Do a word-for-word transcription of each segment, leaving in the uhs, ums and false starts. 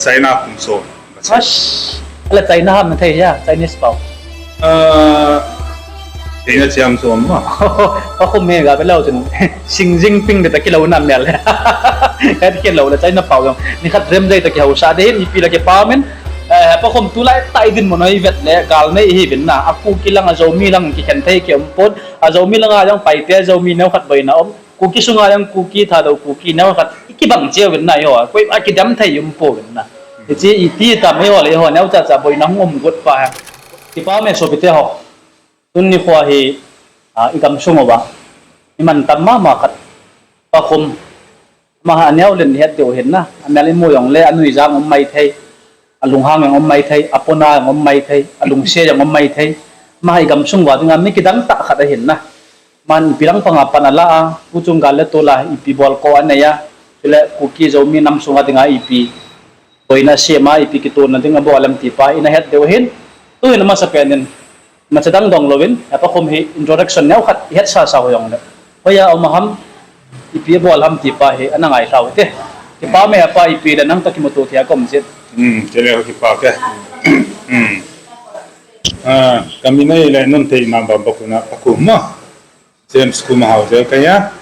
China kum som. Ash, ala China ham na thei ya, Chinese pau. Ah, China chiam som ma. Pakhum he ga belo chun. Xi Jinping de ta kilo na mel. Ka kilo la China pau jong. Ni khat rem dei ta kihausa de hin ipi la kipau min. Eh, pakhum tulai tai din mo noi vet le gal nei hi bin na. A Kuki lang a Zomi lang kikhen thei ki um pon. A Zomi lang a jong Paite Zomi neo khat boina um. Kuki sunga jong Kuki Thadou Kuki neo khat ikibang cheu vin na, eiho a koi a kidam thei um pouvin na. Hiche iti tam eiho le eiho neo cha cha boina hung um got pa ha. Kipah me sopite ho. Tuni nikho hi, ah, igam sung uva iman tam mama khat Pakhum, ama ha aneo len het diu hin na. Amel imu jong le anui jang um maithei, alunghang jong um maithei, apona jong um maithei, alungse jong um maithei. Ama ha igam sung uva dinga mi kidang tah khat ahin na. Aman ipi lang panga pan ala a, tuchung gal le tol a ipi bol ko anei a, chule Kuki Zomi nam sunga dinga ipi boina sem a, ipi kitona ding abol em ti pa hi ina het diu hin. Tuhin amasapen in, imacha dang dong louvin, hepa khum hi introduction neo khat ihet sasa ho jong le, hoiya um ham, ipi abol ham ti pa hi ana ngailhau hite. Kipah me hepa, ipi le nang toh kimuto thei a ka um jin. Hmm, chule kipah ke. Hmm. Ah, kamin ahile Nunthei Nambam, Pakhum a, Pakhum a. James Kum Haojel kahi a.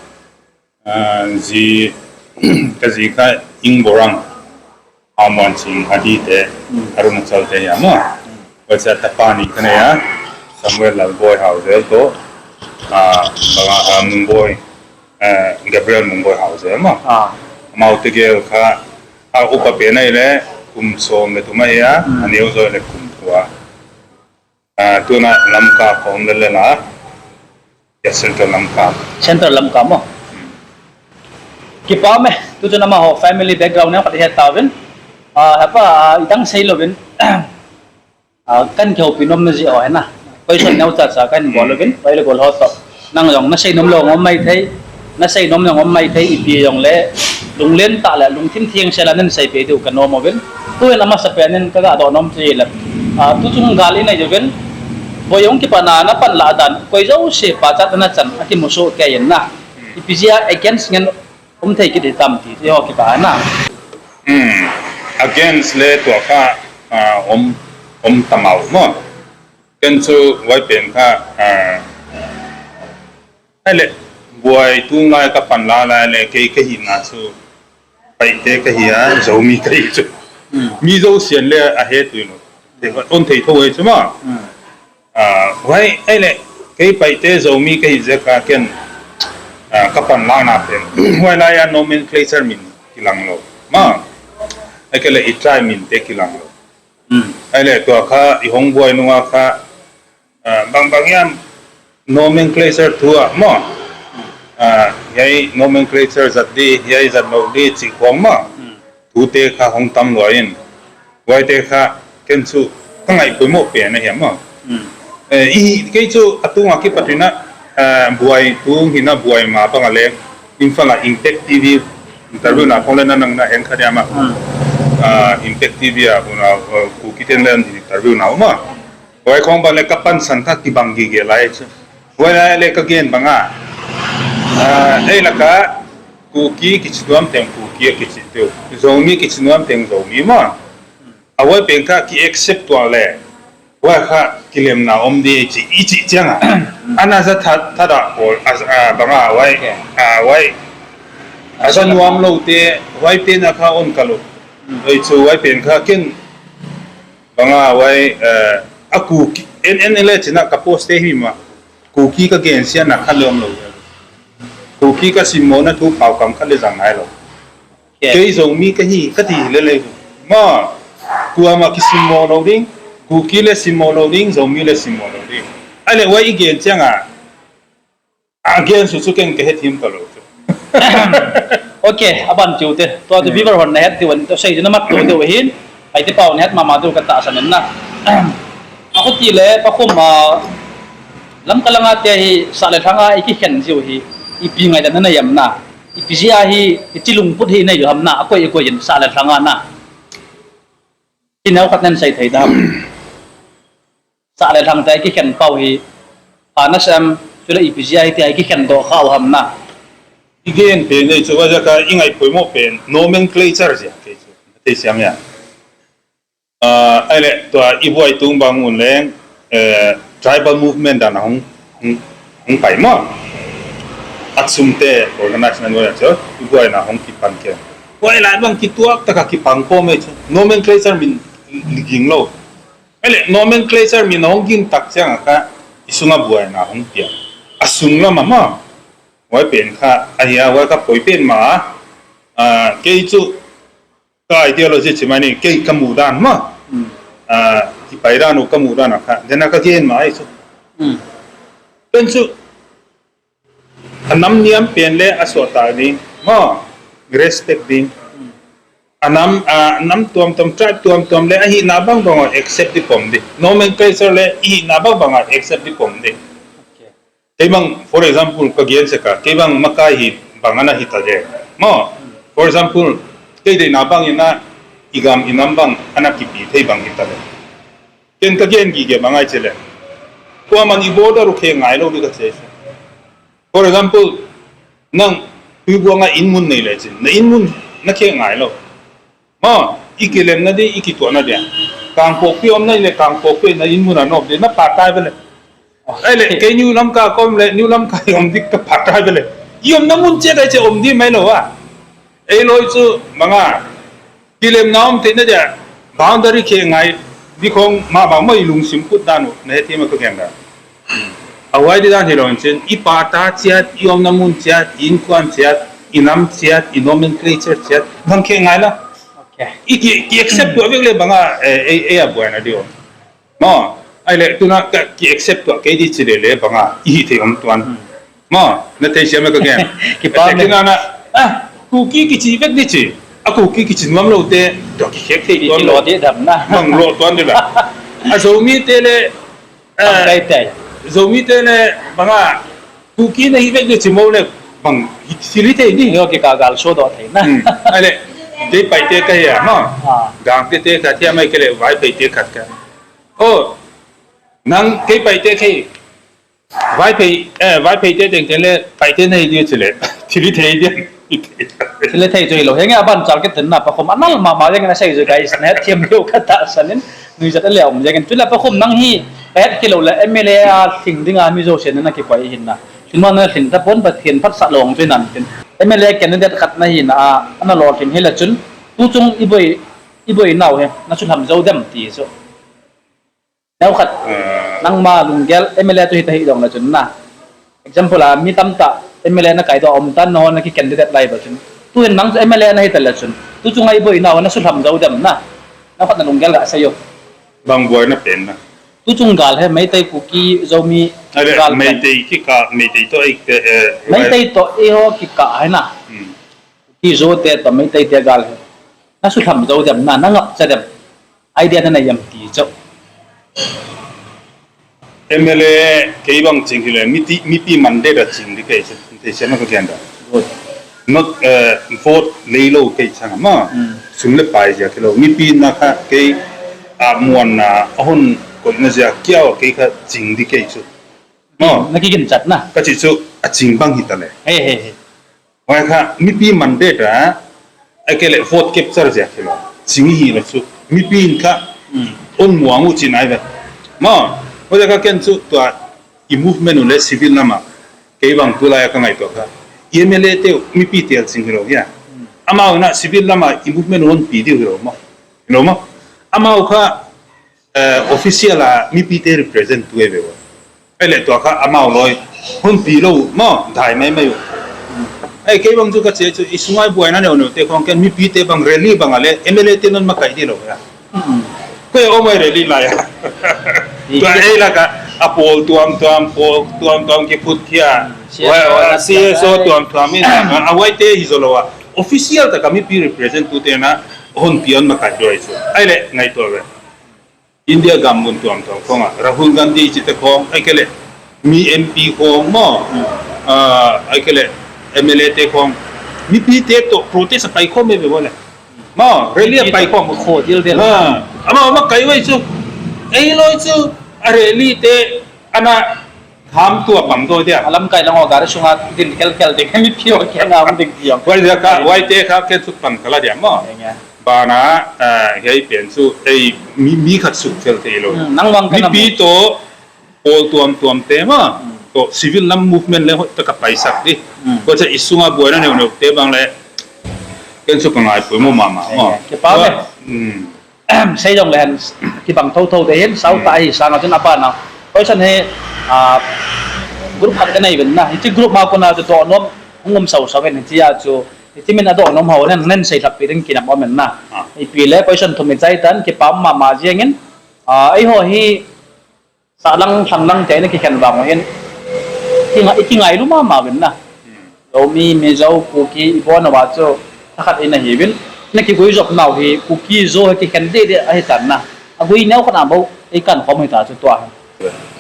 Ah, ji, kaji kha Ingborang, Amuanching, Adi te, Arunachal te ahi a mo. Huche a tapa ni kanei a, Samuel Lalboi Haojel toh, ah, banga, ah, Mungboi, eh, Gabriel Mungboi Haojel mo. Ah. Amau tegel kha, ah, upa pen ahile kum som le thum ahi a, aneo jo le kum thum a. Ah, tuna Lamka ka um lele na. Ya, Central Lamka. Central Lamka mo. Kipah me, tuchun amaho family background neo khat ihet tauvin. Ah, hepa, ah, idang sei louvin. Ah, kan kihoupi nom na ji ho hina. Question neo cha cha kan bol louvin, pai le gol ho toh. Nang jong nasei nom lou jong um maithei, nasei nom jong um maithei, ipi jong le lunglen tah le lungthim thengsel a nahin seipeh diu kanom uvin. Tuhin amasapen in kaga doh nom chu hile, ah, tuchung gal inei uvin, boi jong kipana napan lah dan, koi jouse pachat nachan akimusoh kei in na. Ipi jeh a against ngen um thei kit hitam ti chu eiho kikah a na. Hmm. Against le tua kha, ah, um, um tamau mo. Ken chu huai pen kha, ah, ahile, buai tung lai kapan lai lai le kei kahina chu Paite kahi a, Zomi kahi chu. Hmm. Mi jousen le ahet uvin. Te ka ton thei tho e chu ma. Hmm. Ah, huai ahile, kei Paite Zomi kahi jeh a ken, ah, kapan lana pen. Huai lai a nomenclature min kilang lou. Ma. Ahile i tribe min te kilang lou. Hmm. Ahile tua kha, i hong buai nunga kha, ah, bang bang hiam nomenclature thu a mo. Ah, hiai nomenclature jat di, hiai jat lou di, chi khong mo. Hmm. Thu te kha hong tam lou in. Huai te kha, ken chu ka ngaihpoimoh pen ahi mo. Hmm. Eh, i, kei chu atung a kipat in a, ah, buai tung hina buai ma bang a le, Imphal a Impact T V interview na khong le na nang na heng kha dia ma. Hmm. Ah, Impact T V a, una, uh, Kuki ten le interview na ma. Huai khong bang le ka pansan kha kibang gige lai chu. Huai lai le ka gen bang a. Ah, ei laka Kuki kichi nuam teng Kuki a kichi teu. Zomi kichi nuam teng Zomi ma. A huai pen kha ki accept tua le. Huai kha kilemna om di chi, i chi chiang a. Ana za tha, tha da ko, a, a, bang a huai, okay, a, huai. A za nuam lou te, huai pen a kha on ka lou. Hmm. Huai chu huai pen kha ken Banga huai, eh, a Kuki, en, en, en le china ka post te hi ma. Kuki ka gensia na kha lom lou. Kuki ka simmo na thu pau kam kha le jang nai lou. Yes. Kei Zomi ka hi, ka ti le le. Ma, kuama kisimmo lou ding, Kuki le simmo lou ding, Zomi le simmo lou ding. Ahile huai i gen chiang a, Again, su su keng ke het him ta lou chu. Okay, aban tiu te. Tua tu, hmm, viewer hon na het diu an, tua sei na mat tou diu hin. Ai ti pau na het mama diu ka tahsan in na. A ko ti le, Pakhum a, Lamka langa te hi, sah le lhanga i kikhen jiu hi, ipi ngaidam na nei am na. Ipi jeh a hi, i chi lungput hi nei u ham na, a koi, a koi in sah le lhanga na. Ti neo khat nen sei thei dam. Sah le lhang te kikhen pau hi, pha na sem, chule ipi jeh a hiti a kikhen doh kha u ham na. I gen pen nei chu, huaijiak a i ngaihpoimoh pen, nomenclature jeh a, kei chu. Thei siam ya. Ah, ahile, tua i buai tung bang un leng, eh, tribal movement dan a hung, hung, hung pai mo. Achum te organize na nuai chu, i buai na hung kipan ke. Buai lai bang kituak taka kipang po me chu. Nomenclature min liging lo. Ahile, nomenclature min hung ging tak chiang a kha, i sunga buai na hung pia. A sung lama mo. Buai pen kha, ahia, buai kha poi pen ma. Ah, kei chu, ka ideology chi mai ni, kei ka mu dan ma. Hmm. Ah, i pai dan u ka mu dan a kha. Den a ka gen ma ai chu. Hmm. Pen chu, a nam niam pen le a so ta ni, ma, respect ding. Hmm. A nam, a nam tuam tuam, tribe tuam tuam le, a hina bang bang a accept di pom di. Nomenclature le, i hina bang bang a accept di pom di. Okay. Kei bang, for example, ka gen seka, kei bang Makai hi bang ana hi ta le. Mo, for example, kei deina bang ina, i gam i nam bang ana kipi thei bang hi ta le. Ken ka gen gige bang ai che le. Kuaman i border u khe ngai lo di ka che. For example, nang Tuibuang a in mun nei le chin, na in mun na khe ngai lo. Ma, i kilemna di, i kituahna di. Kangpokpi om na ile, Kangpokpi na in mun a nop di, na patai vele. Ahile, kei New Lamka ka om le, New Lamka i om di ka patai vele. I omna mun che dai che om di mai lo a. Ei loi chu, bang a, kilemna um theina dia, boundary khe ngai, di khong ma bang ma i lungsim put dan u, na he ti ma ka gen da. A huai di dan hi lo in chin, i pata chiat, i omna mun chiat, i inkuan chiat, i nam chiat, i nomenclature chiat, bang khe ngai la. Okay. I ki, ki accept tua vek le bang a, eh, eh, eh, a buai na di o. Ma, ahile, tuna ka ki accept tua kei di chi le le bang a, i hi thei om tuan. Hmm. Ma, na thei siam e ka gen. Kipa. Ate me. Kina na, ah, Kuki kichi vek di chi. A Kuki kichi nuam lo te, tua ki khek thei tuan lo. Lo di dam na. Bang lo tuan di la. A Zomi te le, eh, Zomi te le, bang a, Kuki na hi vek di chi mo le, bang hi thil hi thei di. Yo ki ka gal so do thei na. Hmm. Ahile, dei Paite ka hi a, ma. Ah. Gangte te ka thia mai ke le, Vaiphei te khat ka. Oh, nang kei Paite kei. Vaiphei, eh, Vaiphei te teng teng le, Paite nei di chu le. Thil hi thei di. Thil hi thei chu hi lo. Henge aban chal ke ten na, Pakhom anal mama jeng na sei chu guys, na thiam lo ka ta sanin, nui jat le um jeng. Chu le Pakhom nang hi, ka het kilo le, M L A a thing ding a mi jo sen na ki koi hin na. Chu ma na thing ta pon ba thing phat sa long chu nan tin. M L A candidate khat na hi na, ana lo thing hi la chun. Tu chung i boi, i boi nau he, na chu lam jo dem ti chu. Neu khat, ah, nangma lunggel M L A chu hi ta hi dong le chun na. Example a, mi tamtah M L A na kai doh a um tan na hon na ki candidate lai ba chun. Tu hin nang chu M L A na hi ta le chun. Tu chunga i boi nau na suhlam zo dem na. Neu khat na lunggel ga sei o. Bang boi na pen na. Tu chung gal he, Meitei Kuki Zomi. Are, gal pen. Meitei kikah, Meitei toh ei te, eh, Meitei toh eiho kikah he na. Hmm. Kuki Zo te toh Meitei te gal he. Na suhlam zo dem na, na ngap cha dem. Idea na nei em ti chu. M L A kei bang ching hi le, miti, mipi mandate a ching di kei chu, te siam ka gen da. Vote. Not, eh, vote lei lo kei chang ma. Hmm. Sum le pai jia kei lo. Mipi na kha kei a muan na a hon ko na jia kiau kei kha ching di kei chu. Ma. Na ki gin chat na. Ka chi chu a ching bang hi ta le. He, he, he. Huai kha, mipi mandate a, ahikei le vote capture jia kei lo. Ching hi lo chu. Mipi in kha, hmm, on muang u chin ai ve. Ma, huai kha ken chu tua i movement u le civil lama. Kei bang tulai a ka ngaito kha. I M L A te u, mipi te ching hi lo hia. Hmm. Amau na civil lama i movement u on pi diu hi lo ma. Hi lo ma. Amau kha, eh, official a mipi te represent tu e ve wa. Ahile tua kha amau loi. Hon pi lo, ma, dai mai mai u. Ahikei bang chu ka che chu, i sunga i buaina neu neu te khong ken mipi te bang rally bang a le, M L A te non makai di lo ya. Hmm. Koi o mai rally lai a. Tua ei la ka, a pawl tuam tuam, pawl tuam tuam ki phut khia. Hmm. Wa, wa, C S O, C S O tuam tuam in, a, a huai te hi zo lo a. Official ta ka mipi represent tu te na, hon pi on makai doi chu. Ahile, ngaito ve. India gam mun tuam tuam khong a, Rahul Gandhi chi te khong, ahikei le, mi M P khong mo, ah, ahikei le, M L A te khong, mipi te toh protest a pai khom e ve bo le. Ma, rally a pai khom. Kho dil dil. Ah, ama, ama kai wai chu. Ei loi chu, a rally te, ana, Ham tua pang to dia. A lamkai lang o gari sunga din kel kel ding, mipi o keng a um ding diam. Huai dia kha, huai te kha ken chu pang kala dia mo. Eng e. Pana, eh, hiai pen chu, ei, mi, mi khat suk fel thei lou. Hmm, nang vang ka na Mipi mu. To, pol tuam tuam te ma, Hmm. to civil lam movement le hoi ta ka paisak di. Hmm. Ko cha i sunga buaina neu neu te bang le, ken chu ka ngaipui mo mama, Yeah, ma. yeah. Kipa To, le. Hmm. Sei jong le hen, kibang thotho te hin, sau ta Hmm. hi sang a chun a pana. Koisan he, ah, group khat ka nei ven na. Hichi group ma kona chu to nom, hung um sau sau ven hichi a chu. Hichi min a do nom hau nen, nen sei thap pi ding kinam om en na. Ah. Ipi le, koisan thum i chai tan, kipa mama jeng in. Ah, ei ho hi, sa lang, sang lang chai na kikhen vang hin. Kinga-, i kingailu mama ven na. Hmm. Zomi, Mizo, Kuki, i bon a wa chu, thakhat in a hi ven. Na kigui jop nau hi, Kuki Zo hi kikhen de de a hi tan na. A gui neu khat a bou, ei kan khom hi ta chu tua.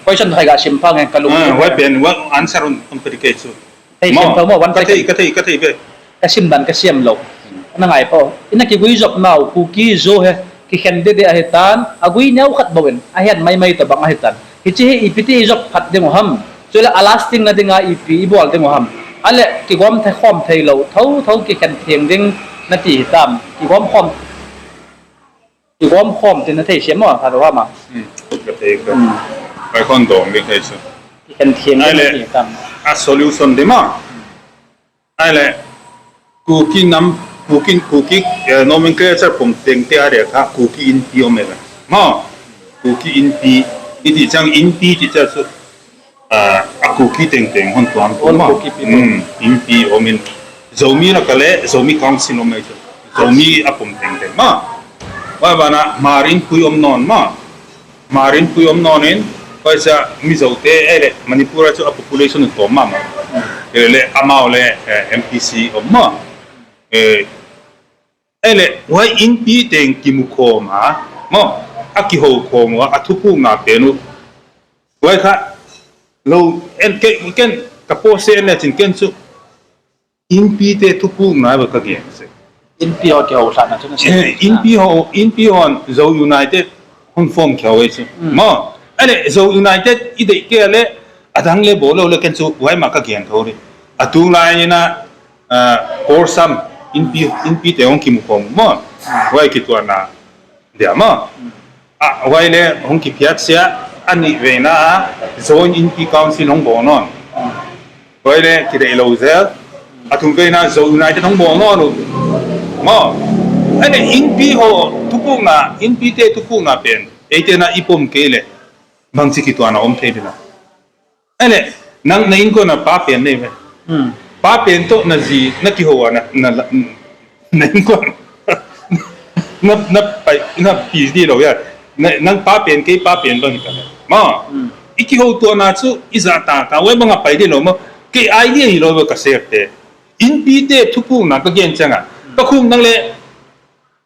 Koisan thai ga sim phang hen ka lung Ah, ni. Wai pen, wa answer on, on pe di ke chu. Thei Mo, siam tho mo, one ka thei, second. Ka thei, ka thei ve. Ka sim dan ka siam lou. Hmm. Na ngai po. Ina kigui jop nau, Kuki Zo he, kikhen de de a hi tan, a gui neu khat bou in, a hian mai mai ta bang a hi tan. Hichi hi ipi ti i jop phat ding u ham. Chule a lasting na dinga ipi i bol ding u ham. Ale, kigom thei khom thei lou, tho, tho kikhen thiang ding na ti hi tam. Kigom khom. Kigom khom tin na thei siam mo, ka ro ha ma. Hmm. Ka thei ka. Hmm. Ka khon dong ni thei chu. Kikhen thiang Ai ding le, na ti hi tam. A solution di ma. Ai le, Kuki nam, Kuki, Kuki, eh, nomenclature pum teng te a re kha, Kuki Inpi om e. Ma, Kuki Inpi, i ti chang Inpi ti cha chu, ah, a Kuki teng teng hon tuam All tuam ma. Kuki people. Hmm, Inpi om in. Zomi la ka le, Zomi Council om e chu. Zomi a pum teng teng ma. Wa ba na, Hmar Inpi om non ma. Hmar Inpi om non in, koi sa Mizo te, eh, le, Manipur a chu a population in tom mama. Eh, le, amau le, eh, M P C om ma. Eh, eh, le, wai Inpi teng kimu khom a, mo, a kihou khom a, a thupukna pen u. Wai kha, lo, en ke, ken, ka po se en le chin ken chu. Inpi te thupukna ba ka gen se. Inpi ho kihou sa na chu na se. Eh, Inpi ho, Inpi hon Zo United hon form kihou e chu. Hmm. Mo, ale Zo United i dei ke le adang le bol lou le ken chu wai ma ka gen tho le. A tu lai ni na, ah, Korsam Inpi, Inpi te hon kimu khom mo. Wai kituana. Dia ma. A, huai le hong kiphiat sia, ani veina a, Joint Inpi Council hong bol non. Huai le kidei lou zel, a thum veina Zo United hong bol non u. Ma. Ani Inpi ho thupukna, Inpi te thupukna pen, eite na i pom kei le, bangchi kituana om thei dina. Ele, nang na inko na pa pen nei ve. Hmm. Pa pen to na ji, na kihou a na, na, na inko. Na, na pai, na pi di lou ya. Na, nang pa pen, kei pa pen bang ta. Ma, Hmm. i kihou to na chu, i ja ta, ta, wai bang a pai di lou ma. Kei idea hi lou ve ka sek te. Inpi te thupukna ka gen chang a. Ka khum nang le,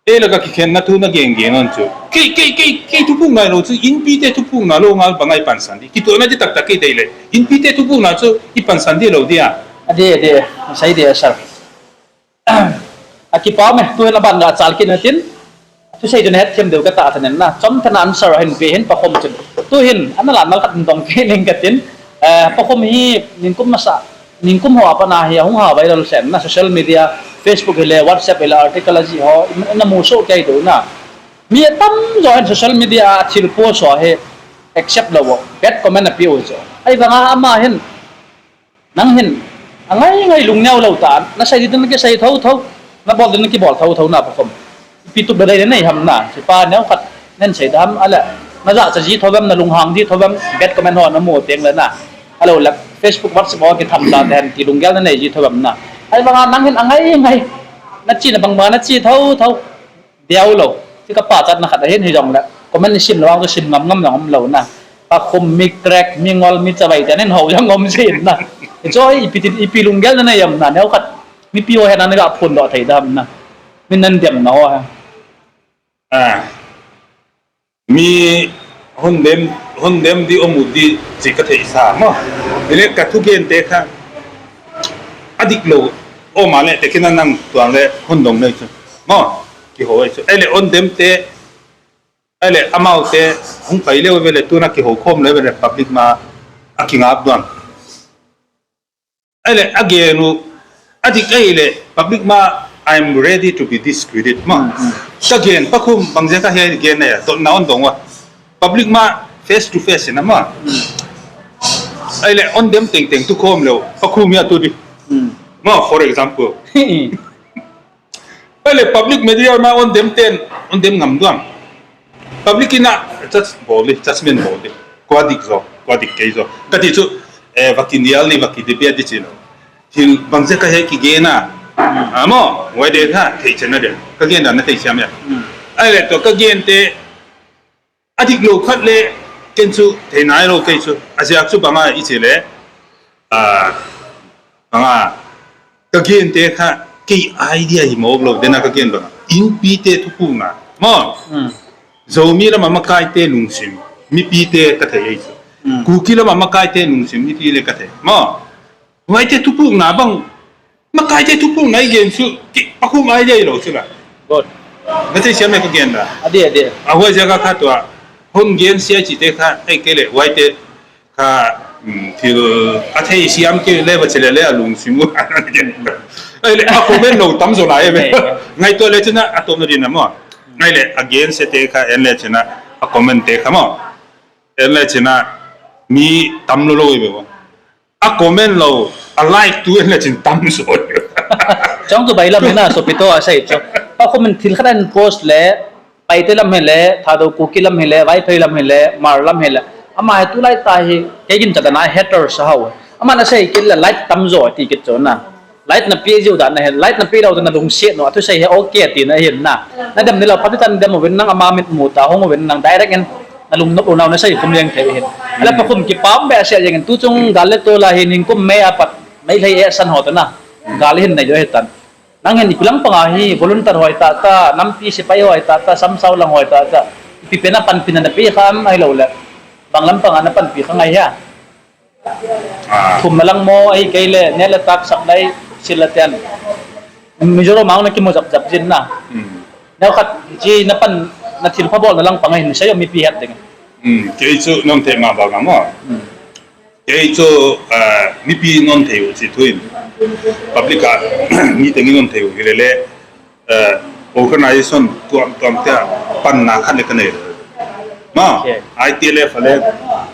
Ei la ka kikhenna thu na gen gen on chu. Kei, kei, kei, kei thupukna lou chu, Inpi te thupukna lou ngal bang a i pansan di. Kituahna di taktak kei dei le. Inpi te thupukna chu i pansan di lou dia. A di, a di, a sei di a sir. A kipa me, tu hin a ban ga chal kit na tin. Thusei chu na hetthem diu ka tah thanen na. Chom thana answer hin pe hin pakhom chun. Tu hin, ana la nal khat dong kei ning ka tin. Eh, pakhom hi, ningkum masa, ningkum ho a pat na hi, a hung ha viral sen na, social media, Facebook hi le, WhatsApp hi le, article a ji ho, na mu so kei do na. Mi a tam jo hin social media a thil post ho hi, accept lou, bad comment a pe u jo. Ai vang a ama hin, nang hin, a ngai ngai lung neo lou ta, na sei din ki sei tho tho, na bol din ki bol tho tho na pakhom. Ipi tup da dei nei ham na, si pa neo khat nen sei da ham, a le, na ja cha ji tho vem, na lunghang ji tho vem, bad comment ho na mu teng le na. A lou le, Facebook, WhatsApp ho ki tham ta ten, ki lunggel na nei ji tho vem na. Ai vang a nang hin a ngai ngai, na chi na bang ba na chi tho tho, deu lou. Ti ka pachat na khat a hin hi jong le, comment sim lou ang chu sim ngam ngam jong um lou na. Pakhom mi crack, mi ngol, mi chavai te nen ho jong um sin na. Hi chu ipi ti, ipi lunggel na nei ham na, neo khat. Mipi ho hen a na ga phun doh thei da ham na. Min nan dem na ho ha. Ah. Mi hon dem, hon dem di om u di chi ka thei sa mo. Ile ka thugen te kha. A dik lou. O ma le te kina nang tuang le hon dong nei chu. Mo. Kihou chu. Ele hon dem te. Ele amau te hung pai le ve le tu na kihou khom le ve le public ma a kingap duan. Ahile, a gen u, a dik ahile, public ma, I'm ready to be discredited ma. Ka gen, Pakhum bang jeh a ka hi gen na ya, to na on dong wa. Public ma face to face na ma. Ai le on dem teng teng tu khom leo, Pakhum ya tu di. Ma, for example. Ai le public media ma on dem ten, on dem ngam duang. Public ina judge bol di, judgment bol di. Kwa dik zo, kwa dik kei zo. Ka ti chu, eh, vaki nial ni, vaki debate di chino. Thil bang jeh a ka hi ki gen a. Amo, wai de tha, thei chen na de. Ka gen dan na thei siam ya. Ai le to ka gen te, a dik lo khat le, ken chu thei nai lo kei chu. A jeh chu bang a i chi le. A, bang a, ka gen te kha, kei idea hi mawk lo, den a ka gen bang a. Inpi te thupuhna. Mo? Zomi lam a makai te lungsim. Mipi te ka thei ei chu. Kuki lam a makai te lungsim, mipi le ka thei. Mo? Huai te thupuhna bang, makai te thupuhna i gen chu, ki, a khum ai dei lo chu la. Good. Na thei siam le ka gen da. A di, a di. A huai jeh a ka kha tua, hon gen sia chi te kha, ai kei le, huai te kha, um, thil, a thei siam kei le, ba chi le le, a lungsim u, ai le, a comment lo tam zo lai e. Ngaihtuah le chun a, a tawpna din a maw. Ngai le, a gen sia te kha, en le chun a, a comment te kha maw. En le chun a, mi tam lo lo e be maw. A comment lo, a like tu en le chin tam so. Chong tu bai lam hina, so pito a sai cho. Pa comment thil khat an post le, Paite lam hile, Thadou Kuki lam hile, Vaiphei lam hile, Hmar lam hile. Ama hi tulai ta hi, kei gin chatana hater sa hau. Ama na sai kil le like tam zo ti kit cho na. Like na pi jiu da na he, like na pi lo da na lungsiat no, a thusei he okay ti na hin na. Na dem ni lo, phabi tan dem uvin nang ama mit mu ta, hong uvin nang direct in, na lung nop u nau na sai khum leng thei hin. Ala Pakhum kipah be sia jeng in, tu chung gal le tol a hin hing kum May a pat, May lhei e san ho ta na. Gal hin na jo he tan. Nang hin ipi lang panga hi, volunteer hoi ta ta, nampi sipai hoi ta ta, samsau lang hoi ta ta. Ipi pen a panpi na na pi kham ai lo le. Bang lam panga na panpi kha ngai ha. Ah. Thum na lang mo, ai kei le, ne le tak sak lai, sil la ten. Mizoram ang na kimu jap jap jin na. Hmm. Neu khat, ji na pan, na thil pha bol na lang panga hin, sayo mipi het ding. Hmm, kei chu nom thei ma ba ga mo. Hmm. Kei chu, ah, mipi nom thei u chi thuin. Public a, mi teng in nom thei u hi le le. Eh, organization tuam tuam te a panna khat le ka nei lo. Ma, okay. I T L F le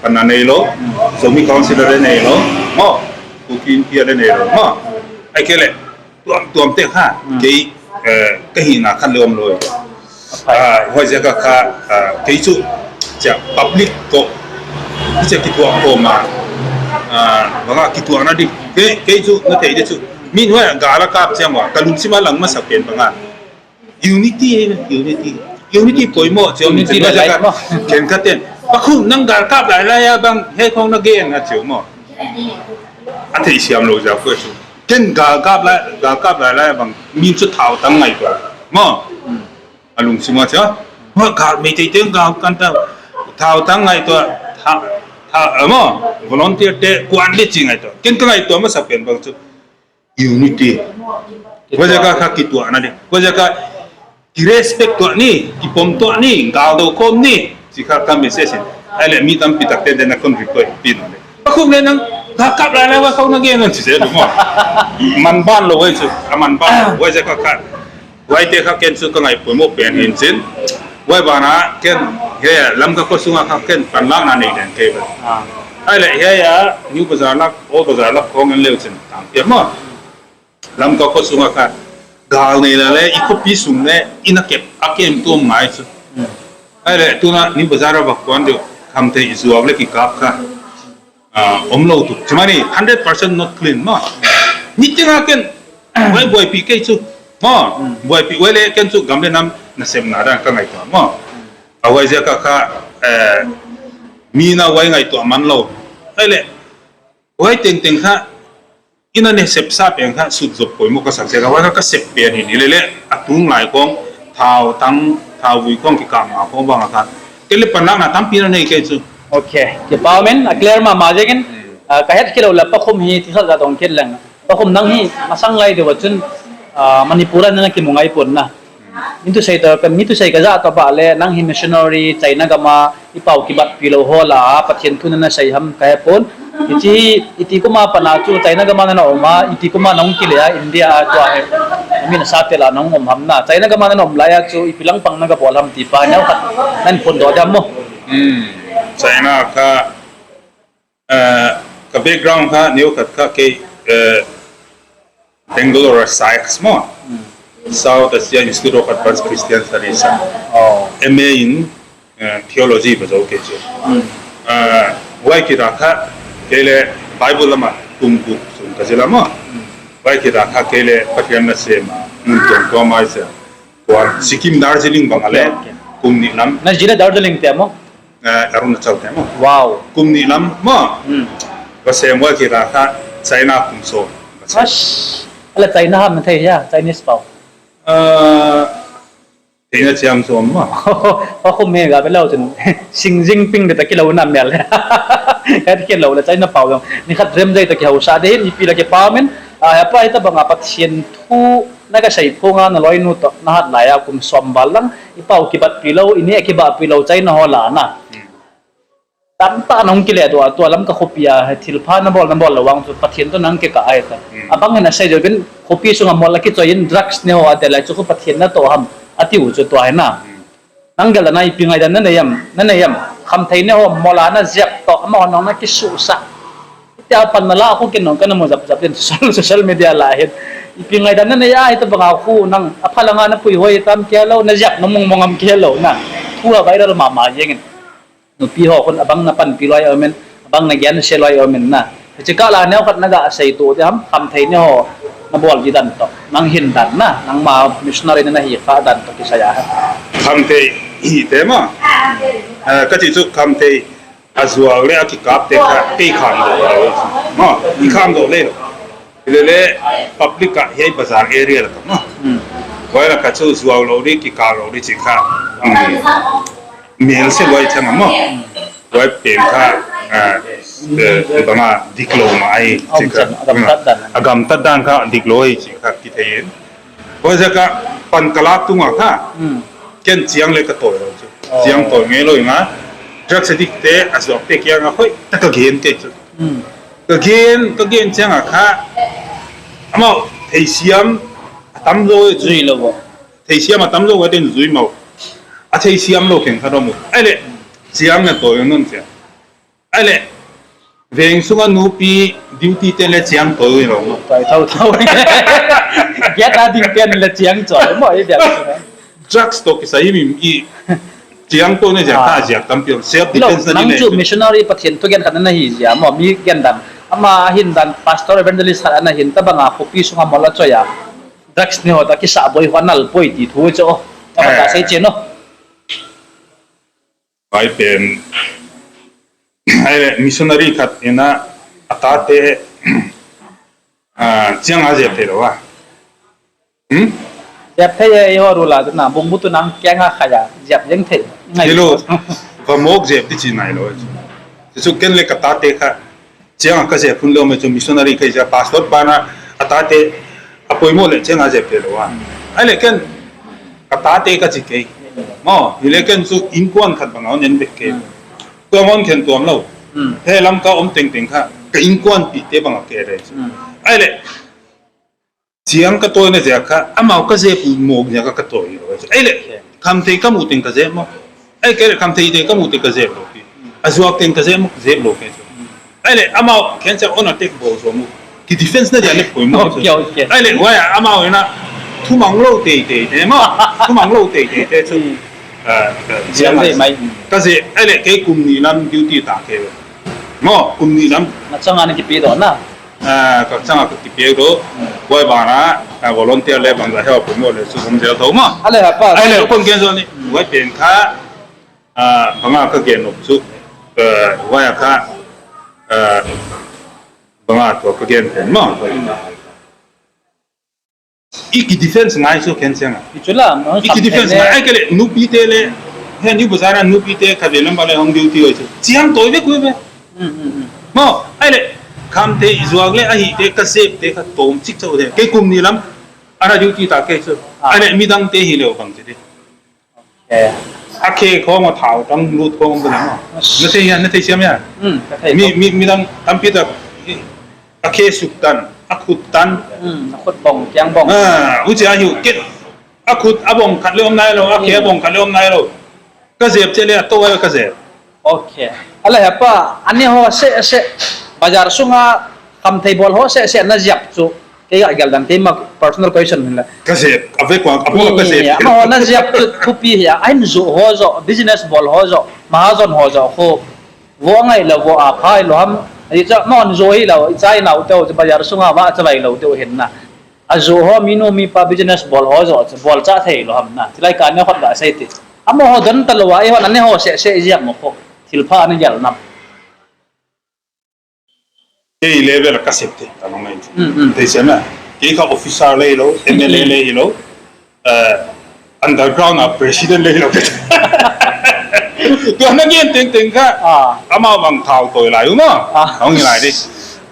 panna nei lo, Zomi Council le nei lo, ma, Kuki Inpi le nei lo, ma, ai kei le tuam tuam te kha, hmm, kei, eh, ka hina khat le om lo. Ah, huai jeh a kha, ah, kei chu, chia public ko, chia kituak ko ma, ah, banga kituak na di, kei, kei chu na thei di chu, min huai gal a kap chia ma, ka lungsim a lang masa pen banga. Unity, unity, unity poimo, chia unity le like ma. Ken ka ten. Pakhum nang gal kap lai lai a bang, he khong na gen a chia ma. A thei siam lo ja ko chu. Ken gal kap lai, gal kap lai lai a bang, min chu thao tang ngai ko. Ma. A lungsim a chia. Ma gal mei tei teng gal kan ta. Thao tang ngai to. Tha, tha, eh, ma. Volunteer te kuan le chi ngai to. Ken ka ngai to masa pen bang chu. Unity. Kituak. Huai jeh a kha kituak na di. Huai jeh a ki respect tuah ni, kipom tuah ni, gal dou khom ni. Chi kha ka message in. Ai le mi tampi tak te den a kon request pi no le. Pakhum le nang, gal kap lai lai va khau na gen non chi se lu mo. Man ban lo huai chu, a man ban lo huai jeh a kha. Huai te kha ken chu ka ngai poimo pen hin chin. Huai bana ken he Lamka kho sunga kha ken panlakna nei den kei ba. Ah. Ai le he ya New Bazar lak, Old Bazar lak khong an leu chin tang pia mo. Lamka kho sunga kha gal nei la le i khopi sung le i na kep a kem tuam ngai chu. Hmm. Ai le tuna New Bazar a va kuan deu kham te i zuak le ki kap kha. Ah, om lo tu. Chimani, hundred percent not clean, ma. Niting a ken, wai buaipi kei chu. Ma, buaipi, wai le ken chu gam le nam na sem na dan ka ngai ta, ma. A wai jeh a kha, eh, mi na wai ngai tu man lo. Ai le, wai teng teng kha, ina ne sep sa pen kha, sut zop poimo ka sak jeh a, wai kha ka sep pen hi, ni le le, a tung lai kong, thao tang, thao vui kong ki kam ma kong bang a kha. Ken le panlakna tampi na nei kei chu. Okay. Kipa um in, a clear mama jeng in. Hmm. Ah, ka het kilo la Pakhum hi, ti khat ga dong kit leng. Pakhum nang hi, masang lai deu chun, ah, Manipur a na kimu ngai pon na. Hmm. Min thusei to, ka, min thusei ka ja to ba le, nang hi missionary, China gam a, i pau kibat pi lo ho la, Pathen thu na na sei ham ka he pon. Hiche hi iti kuma pana chu China gam a na um a, iti kuma nahung kile a India a tua hi. Min sa te la nahung um ham na. China gam a na um lai a chu ipi lang pang na gabol ham ti pa neo khat nan phondoh diam mo. Hmm. China kha, eh, ka background kha neo khat kha kei, eh, Bangalore Psych mo. Hmm. South Asia Institute of Advanced Christian Studies a. Oh. M A in, eh, theology ba jou kei chu. Hmm. Eh, huai kit a kha, kei le Bible lam a kum gup sung ka jil a mo. Hmm. Huai kit a kha kei le Pathen nasem a, mun tuam tuam a i sia. Tua Sikkim Darjeeling bang a le, okay, okay, kum ni lam. Na jina Darjeeling te mo? Eh, Arunachal te mo. Wow. Kum ni lam mo. Hmm. Ka sem huai kit a kha China kum som. Ash. Ala China ham na thei ya, Chinese pau. Eh, China chiam som mo. Ka khum he ga be lo chun. Xi Jinping de ta kilo na mel. Ka kilo la China pau jong. Ni khat rem jai ta kihausa de hin ipi la kipah min. A, he pa hi tabang a Pathen thu na ka sei phung a na loinu toh na hat lai a kum som val lang. I pau kibatpi lou, i neh kibatpi lou China ho la na. Hmm. Tamtah nahung kile tua, tua lam ka khopi a, thilpha na bol, na bol lou vang chu Pathen toh nang kikah ahi ta. Hmm. Abang hin asei jou vin, khopi sunga mol a kichoi in drugs ne ho a de lai chu khu Pathen natoh ham, ati u chu tua hi na. Hmm. Nang gel a na ipi ngaidan na nei am, na nei am. Khamthei ne ho mol a na jep toh, amaho nang na kisuhsah. Tia pan na la khu kin nong ka na mu jap jap din social, social media la hin. Ipi ngaidan na nei a, hitabang a khu nang, apha langa na puihoi tam kei lou, na jep na mong mong am kei lou na. Thu a viral mama jeng in. Nupi ho khun abang na panpi lou ahi umin, abang na gense lou ahi umin na. Hiche kah la neo khat na ga sei toh ding ham, khamthei ne ho na bol ding dan toh, nang hin dan na, nangma missionary na hi kha dan toh kisai a. Khamthei hite ma. Eh, ka ti chu khamthei a jual le a kikap te kha kei kham doh lou. Ma, i kham doh le lou. Lele public a hiai bazar area la ka ma. Hmm. Huai la ka chu jual lou ding, kikap lou ding chi kha. Hmm. Mel se huai chang a ma. Huai pen kha, ah, eh, banga dik lou ma ahi chi kha. Agam tat dan. Agam tat dan kha dik lou ahi chi kha kithei in. Huai jeh a kha pan ka lak tung a kha. Hmm. Ken chiang le ka toi lou chu. Oh. Chiang toi ngei lou inga. Drugs addict te, a juak te kiang a hoitah a ka gen kei chu. Hmm. Ka gen, ka gen chiang a kha, amau theisiam a tam lou e chu. Jui lou bo. Theisiam a tam lou e den jui mau. A theisiam lou keng kha dom u. Ahile, chiang na toi nun chiang. Ahile, veng sunga nupi duty te le chiang toi lou mo. Toi thou thou. Get a ding pen le chiang choi mo, i dia. Drugs toh kisai mi i chiang toh ne jia, ah, ta jia tampi self defense na nang ni chu ne. Missionary Pathen thugen khat na hi jia mo mi gen dan. Ama hin dan pastor evangelist khat na hin tabang a khopi sunga mol a choi a. Drugs ne ho ta kisa boi ho nal boi ti thu chu. Ka ta, eh, sei che no. Pai pen. Ahile missionary khat in a, a tate, ah, chiang a jep thei lou a. Hmm? Jep thei e, i ho ru la na, bung bu tu nang kiang a khai a, jep jeng thei. Ngai. Hello, va mok jep ti chi nai lou. Chu ken le ka tate kha, chiang a ka jep hun lou me chu missionary kei jia pastor pa na, a tate, a poimo le chiang a jep thei lou a. Ahile ken, ka tate ka chi kei. Mo, hile ken chu inkuan khat bang a hon en bek kei. Hmm. Tua mon khen tuam lou. Hmm. He lam ka om teng teng kha, ka inkuanpi te bang a kei re. Hmm. Ahile, chiang ka toi na jia kha, amau ka jep u mok jia kha ka toi lou. Ahile, okay, khamthei ka mu teng ka jep mo. Ahile, khamthei te ka mu teng ka jep lou pi. A juak teng ka jep mo, jep lou kei chu. Hmm. Ahile, amau khen cha on attack bol chu mo. Ki defense na dia le poimo. Okay, okay. Ahile, huai a, amau ina, thumang lou tei tei te mo. Thumang lou tei tei te chu. Hmm. Ah, ka jep mai. Ka jep, ahile, kei kum ni lam duty ta kei. Mo, kum ni lam. Na chang a na kipe doh na. Ah, ka chang a ka kipe doh. Hmm. Huai bana, ah, volunteer le bang la help mo le chu kum jel tho mo. Ale ha pa. Ahile, kon ken jo ni. Hmm. Huai pen kha, ah, banga ka gen nop chu. Eh, huai a kha, eh, banga tua ka gen pen mo. I ki defense ngai chu khen chiang a. I chu la, no, I ki defense ngai, ai kei le, nupi te le, he New Bazar a nupi te kha ve lam ba le hong duty oi chu. Chiang toi ve kui ve. Hmm, hmm, hmm. Mo, ahile, khamthei i juak le, ahi te, ka jep te, ka tom chik chau te. Kei kum ni lam, ana duty ta kei chu. Ah. Ahile, midang te hi leu bang chi di. Eh. Akhe khong a thao tang lut khong bana. Na thei ya, na thei siam ya. Hmm, ka thei mi, mi, mi dang tampi ta. Akhe suk tan, akhut tan. Hmm, akhut bong, kiang bong. Ah, uche ahiu kit. Akhut abong khat le om nai lo, akhe abong khat le om nai lo. Ka jep che le ato ai ka jep. Okay. Ala hepa, ani ho se se. Bazar sunga kam thei bol ho se se na jep chu. Kei ga gel dan kei ma personal question hin la. Ka jep, ave kwa, abo ka jep. Ama ho na jep chu thupi hi a, ahin ju ho jo, business bol ho jo, mahajon ho jo, ho. Vo ngai lo, vo a phai lo ham. Ai cha, ma hon jo hi lo, i chai nau teu, bazar sunga va cha vai lo teu hin na. Ajo ho minu mipa business bol ho jo, bol cha thei lo ham na. Chilai ka ne hot ga sei ti. Ama ho don ta lo wa, i hon ani ho se se i jep mo ko. Thil pha ani gel nam. Kei level ka sep te, ta nong ngai. Mm, mm. Te sema. Kei ka officer le lo, M L A le lo. Eh, underground a president le lo. Tu na gen teng teng ka. Ah. Ama bang thao toi lai u ma. Ah. Hong lai di.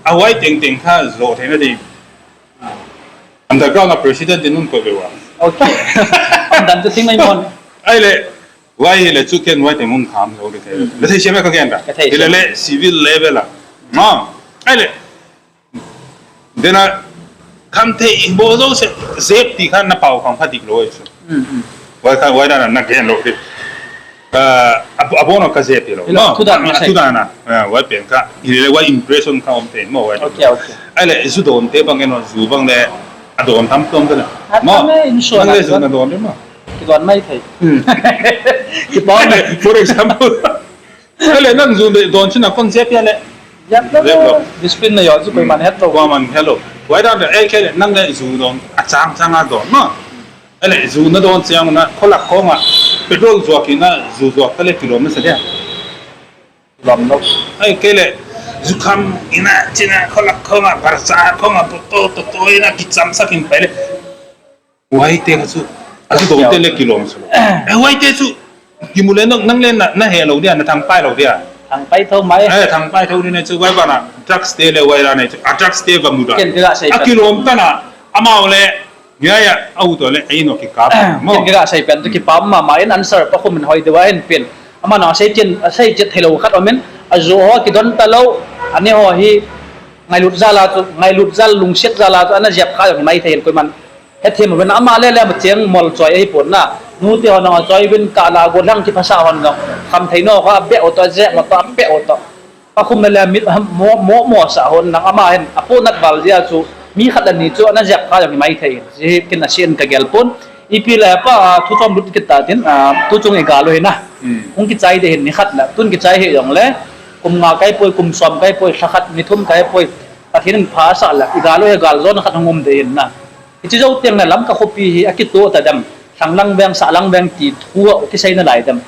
A wai teng teng ka jo te na di. Underground a president din nun ko be wa. Okay. Ang dan tu ting mai mon. Ai le. Wai hi le chu ken wai te mun kham lo le thei. Hmm. Le thei siam ka gen ta. Ka thei siam. Hi le le civil level a. Ma. Ai le. Dena kham thei i bo zo se zep ti khan na pau kham kha dik lo chu. Hmm, hmm. Wai khan wai na na gen lo ti. Ah, ab-, abono ka zep ti lo. Ilo, ma, thudan ma, ma sai. Thudan na. Ah, wai pen ka. Hi le wai impression ka om te mo wai. Okay, okay. Ai le zu don te bang eno zu bang le. A don tam tom te le. A ma. Tam e, in short nang le a zu don. Na don de ma. Kidon mai thei. Hmm. Kidon mai. For example. Ele nang ju le don china kon jep ya le. Jep lo. Jep lo. Discipline na yo ju koi man het lo. Koi man het lo. Wai dan le, eh, kei le nang le ju don. A chang chang a don ma. Ele ju na don chang na kholak khong a. Petrol juak in na ju juak ta le kilom na sa dia. Kilom lo. Ai kei le ju kham ina china kholak khong a barcha khong a poto toto ina kicham sak in pai le. Wai te kha chu, a chu don te le kilom chu. Eh, wai te chu, kimu le nang, nang le na, na he lo dia, na thang pai lo dia. Thang pai tho mai. Eh, thang pai tho ni na chu, wai ba na, drugs te le wai la na chu, a drugs te va mu da. Ken ka sei. A kilom ta na, amau le, ya ya, au to le, ai no ki kap. Mo. Ken ka sei pen chu ki pam ma ma in answer pa khum in hoi de wa in pin. Ama na sei chen, sei chet hello khat omen, a jo ho ki don ta lo, ani ho hi, ngailut jal a chu, ngailut jal lungset jal a chu, ana jep kha jong mai thei koi man. Hethem uvin ama le le ma cheng mol choi ahi pon na. Nu te hon jong a choi uvin ka la go lang kiphasa hon jong. Kham thei no kha be o to je mo to pe o to. Pa khum le le mit mo mo mo sa hon nang ama hin. Apo nat val jia chu mi khat le ni chu ana jep kha jong mai thei. Ji kin a sien ka gel pon. Ipi le pa, a, thu chom lut kit ta tin, a, tu chung i gal u hin na. Hmm. Hung kichai de hin ni khat la. Tun kichai hi jong le. Kum nga kai poi, kum som kai poi, lha khat ni thum kai poi. Pathen in pha sa la. I gal u hi gal zon khat hung um de hin na. Hichi jou tiang na Lamka khopi hi a kito ta dem. Thang lang veng, sa lang veng ti thu a kisei na lai dem.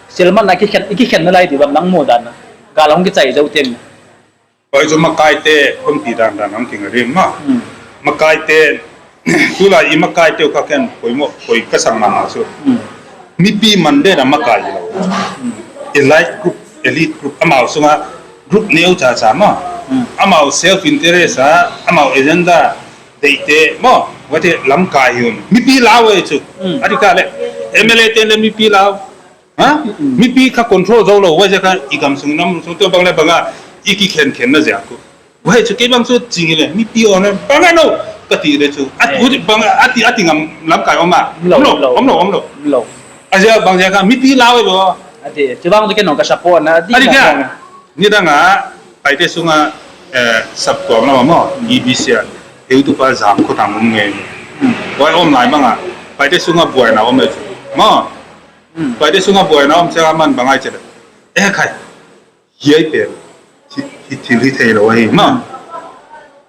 Silman a kikhen, i kikhen na lai di bang lang mo dan na. Gal hung kichai jou tiang na. Koi chu makai te, hung ti dan dan hung kinga rim ma. Hmm. Makai te, tulai i makai te u ka ken, koi mo, koi ka sang ma ma chu. Hmm. Mipi man de na makai lo. Hmm. Elite group, elite group, amau sunga group neo cha cha ma. Hmm. Amau self interest a, amau agenda, Deite, mo, wate lamkai hi un. Mipi lau e chu. Mm. Ati ka le, M L A ten le mipi lau. Ha? Mm. Mipi kha control jou lou, wate kha i gam sung nam sung to bang le bang a, i kikhen khen na jia ku. Wate chu kei bang chu ching le, mipi on le, bang a no, kati le chu. At, eh. Bang a, ati, ati ngam lamkai om a. Om lou, om lou, om lou, om lou. Om lou. Ajia bang jia kha, mipi lau e bo. Ati, chu bang chu kei no ka support na, ati ka. Nidang a, Paite sunga, eh, sap tuam lama mo, E B C a, heu tu pa jam kho tang um nge. Hmm. Wai om lai banga, Paite sunga buaina om e chu. Mo. Hmm. Paite sunga buaina om che man bangai che. Eh, khai. Hiai pen. Hi, hi thil hi thei lo hi, mo.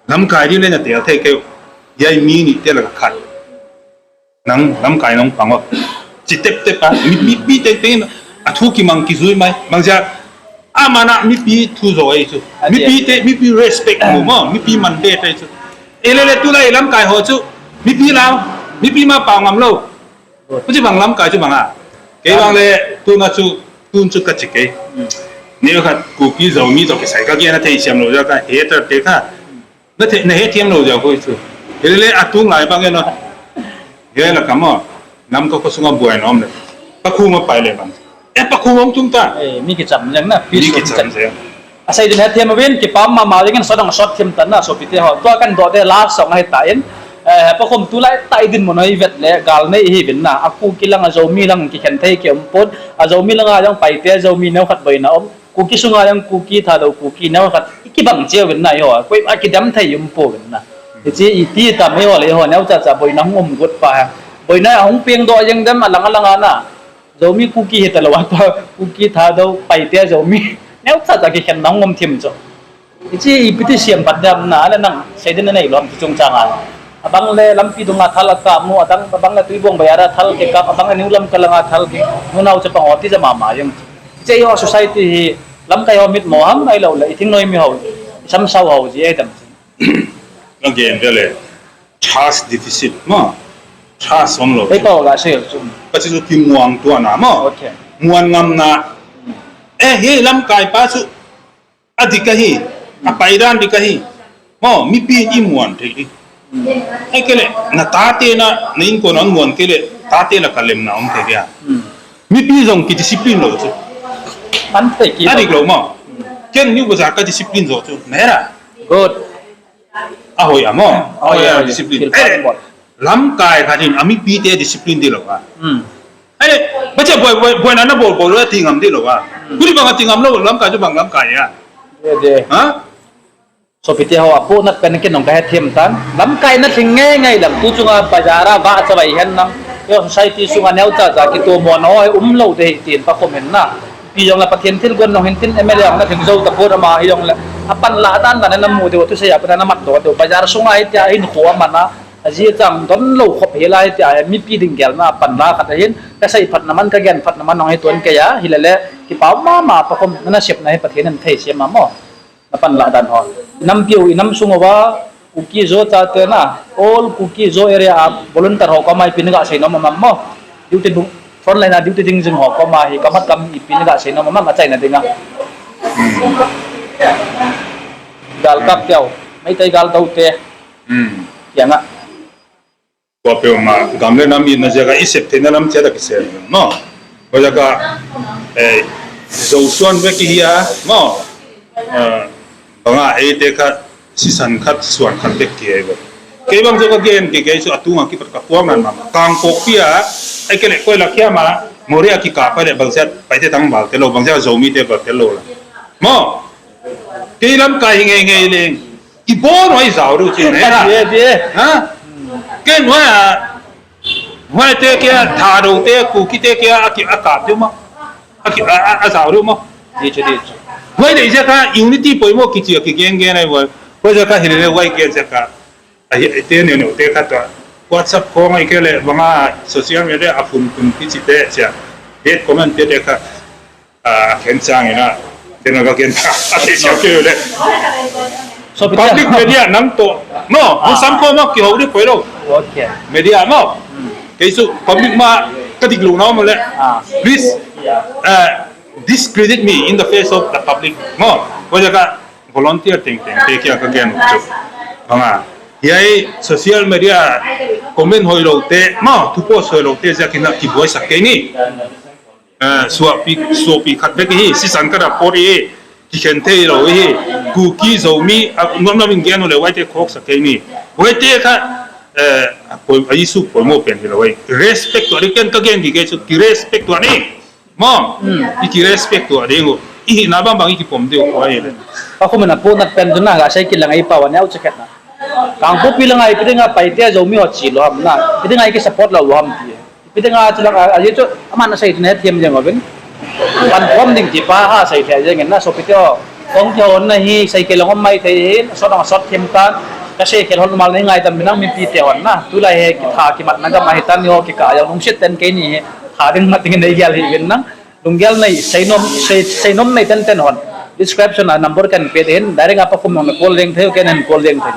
Lamkai di le na tel thei keu. Hiai mi ni te la khat. Nang lamkai nong pang o. Chi tep tep a, mi, mi, mi teng teng a thu kimang kijui mai. Bang jia, a mana mipi thu jo ai chu. Mipi te, mipi respect mu mo, mipi man te te chu. E le le tulai lamkai ho chu, mipi lau, mipi ma pau ngam lou. Pu chi bang lamkai chu bang a. Kei bang le, tuna chu, tun chu ka chi kei. Ni khat Kuki Zomi to kisai ka kiana thei siam lou ja ka, hater te kha. Na the, na hethem lou jao koi chu. Hele le atung lai bang eno. He la kamo. Lamka kho sunga buai nom le. Pa khu ma pai le bang. Eh, pakhum hung tung ta. Eh, mi kicham jeng na, peace hung kicham jeng. Asei din hethem uvin, kipah mama jeng in, sot dang sot them tan na, sopite ho. Tua kadoh te last song ahi tan. Eh, pakhum tulai tai dinmun ho ivet le, gal nei ihiuvin na. A Kuki lang, a Zomi lang, kikhen thei kium pon. A Zomi lang a jong Paite, a Zomi neo khat boina um. Kuki sunga jong Kuki, Thadou Kuki, neo khat ikibang cheh uvin na, eiho. Koi a kidam thei um pouvin na. Hiche iti tam eiho le eiho, neocha cha boina hung um got pa ha. Boina hung peng doh jeng dem, alang alang a na. Zomi Kuki hitalo a, tua Kuki, Thadou, Paite, Zomi. Neocha cha kikhen na hung um thim chu. Hiche ipi ti siam pat dem na, ale nang sei din nanei lou ham ti chungchang a. Abang le lampi dunga thal akap mu, adang, abang le Tuibong bazar a thal kikap, abang le New Lamka langa thal ki, nunao chapang ho ti ja mama jeng. Hiche eiho society hi lamkai ho mitmo ham, ahilou le, i thingnoi mi ho, i samsau ho ji ahi tam. Again, vele. Trust deficit, mo. Trust om lou. Ei, pao ga sei chu. Kachi chu kimuang tua na, mo. Okay. Muan ngam na. Eh, hi lamkai pa chu. Adik ahi. Apai dan dik ahi. Mo, mipi in imuan thei di. Ahikei le, na tate na, na inko na muan kei le, tate la kalem na om thei dia. Hmm. Mipi jong kidiscipline lou chu. An thei ki. Adik lou, mo. Ken New Bazar kadiscipline jou chu. Nera. Good. Ahoi a mo. Ahoi a, ahoi a, discipline. Feel comfortable. Eh, lamkai khat in, amipi te discipline di lou a. Hmm. Eh, bache boi, boi, boi na na bol, bol lou a ti ngam di lou a. Hmm. Kuli bang a ti ngam lou, lamkai chu bang lamkai a. Ye, ye. Ha? Sopite ho, apohnat pen ken nong kahethem tan. Lamkai na thing ngai ngai lang, tu chunga bazar a vah chavai hen lang. Yo, society sunga neocha cha kitomo na ho, um lou te hi tin pakhum hen na. Pi jong le Pathen thilgon nong hin tin M L A jong le thing jou tapon ama hi jong le. Apan la dan dan na mu deu tu sei a pan na mat do deu. Bazar sunga hi tia hin kho ama na. Aji chang don lou khop hi lai tia mipi ding gel na pan la khat hin. Ka sei phat na man ka gen phat na man nong hi ton kei a. Hi le le kipa mama pakhum na sep na hi Pathen in thei siam a mo. Na pan la dan ho. Nampi u, i nam sung uva, Kuki Zo chate na, all Kuki Zo area a volunteer ho koma ipi na ga sei nom am mo. Duty bu, front line a duty ding jing ho koma hi, kamat kam ipi na ga sei nom am achaina dinga. Gal kap teu, Meitei gal do te. Hmm. Kianga. Tua peuh ma, gam le nam itna jeh a i sep theina lam chet a kisem, no? Tua jeh a, eh, Zosuan vek ihi a, no? Eh, banga eite kha, sisan khat, suan khat vek kihi a. Kei bang chu ka gen kei, kei chu atunga kipat ka puang nan mama. Kangpokpi a, ahikei le koi la kia ma, Moreh a kikap a le bangchet, Paite tang bal te lou, bangchet Zomi te bal te lou la. No? Kei lamkai hi ngei ngei leng. Ibon hoi jao diu chi ne la. Ye, ye. Ha? Ken hoi a, hoi te kia, Thadou te, Kuki te kia, aki, akap diu ma. Aki, a, a, ajao diu ma. Di chu, di chu. Hoi le jeh a unity poimo kichi a kigeng gen ai hoi. Hoi jeh a hi le hoi gen jeh a. Ahi, te ne ne te khat a. WhatsApp khong ahikei le, banga social media a phun phun kichi te chia. Hate comment te te khat. Ah, ken chang ina, ken ka ken ta, ati siam kei le. So, public media nang to, no, ah, sam ko ma kihou di poi lou. Okay. Media mo. Hmm. Kei chu public ma ka dik lou na mo le. Ah. Please, yeah, uh, discredit me in the face of the public. Mo, ko ja ka volunteer teng teng te kia ka gen chu. Banga. Hiai social media comment hoi lou te, mo, thu post hoi lou te, ja kina kibuai sak kei ni. Eh, suapi, suapi khat vek hi, sisan khat a pot hi, kikhen thei lou hi, Kuki Zomi, a, nuam nuam in gen u le, huaite khok sak kei ni. Huaite kha, eh, a poi, a issue poimo pen hi lou hi. Respect to, ken ka gen kei chu, ki respect to ni. Mo, hmm, i ki respect to ding u. I hina bang bang i kipom diu, huai le. Pakhum in apohnat pen tu na, ga sei kilang ai pa wa neo cheket na. Kangpokpi langa ipi dinga Paite Zomi ho chi lou ham na, ipi dinga i ki support lou lou ham ti. Ipi dinga chu lang a, a, ye chu, aman asei tu na hethem jeng uvin. Pan khom ding ti pa ha sei thei jeng in na, sopite ho. Kong kihou na hi, sei kei lang um mai thei hi, sot dang sot them tan, ka sei kei lou mal nei ngaidam in nang mipi te hon na. Tulai hi kitha kimatna gam ahi tan, eiho kikah jong lungset ten kei ni hi, tha ding mat ding nei gel hi uvin nang. Lunggel nei, seinom, sei, seinom nei tenten hon. Description a number kan pe te hin, direct a Pakhum nang na call leng thei, ken hin call leng thei.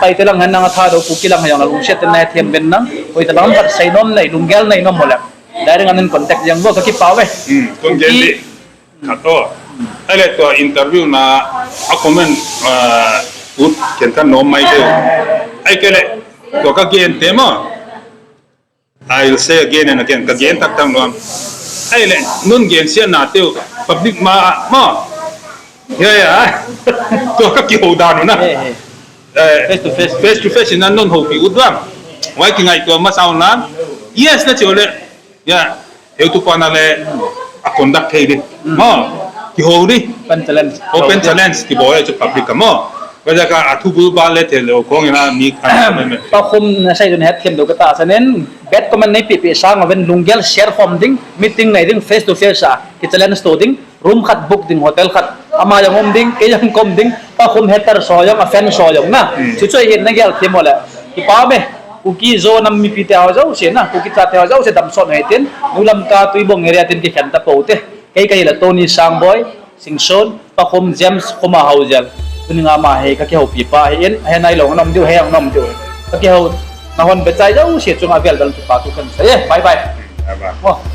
Paite lang hen nang a Thadou Kuki lang hen nang lungset ten na hethem uvin nang. Hoi tabang khat seinom nei, lunggel nei nom mo le. Direct a nin contact jeng vo ka kipah uve. Hmm, contact di. Khat o. Ahile tua interview na a comment, ah, ut ken kan nom mai te. Ahikei le, tua ka gen te mo. I'll say again and again, ka gen tak tak nom. Ahile, non gensiatna teu, public ma, ma. Ya, ya. Tua kakihou dan u na. He, he. Eh, face to face. Face to face in a non houpi u ding. Huai kingaihtuah masa u na. Yes, na chi u le. Ya, heutupa na le a conduct thei di. Hmm. Mo, kihou di. Open challenge. Open challenge, kibol e chu public a mo. Kajaka a thubul ba le thei lou kong ina mi khan. Pa Khum na sei dun het them do kata sanen. Bad comment nei pipi sang a ven lunggel share khom ding. Meeting nei ding face to face a. Ki challenge to ding. Room khat book ding, hotel khat. Ama jong um ding, kei jong ka um ding. Pa Khum hater so jong, a fan so jong na. Hmm. Chuchu hi na gel them u le. Kipa me. Kuki Zo nam mipi te ho jouse na, Kuki chate ho jouse damsot hei tin, nu Lamka Tuibong area tin kikhen ta pou te. Kei kahi le Tony Sangboi, Singson, Pa Khum James, Khuma Haojal. Tuni nga ma hi kakihoupi pa hi in, he nailou nom diu, he nom diu. Kakihou, nahon bechai jouse chunga vel dal kipa thu kasei e. Bye bye. Bye bye. Oh.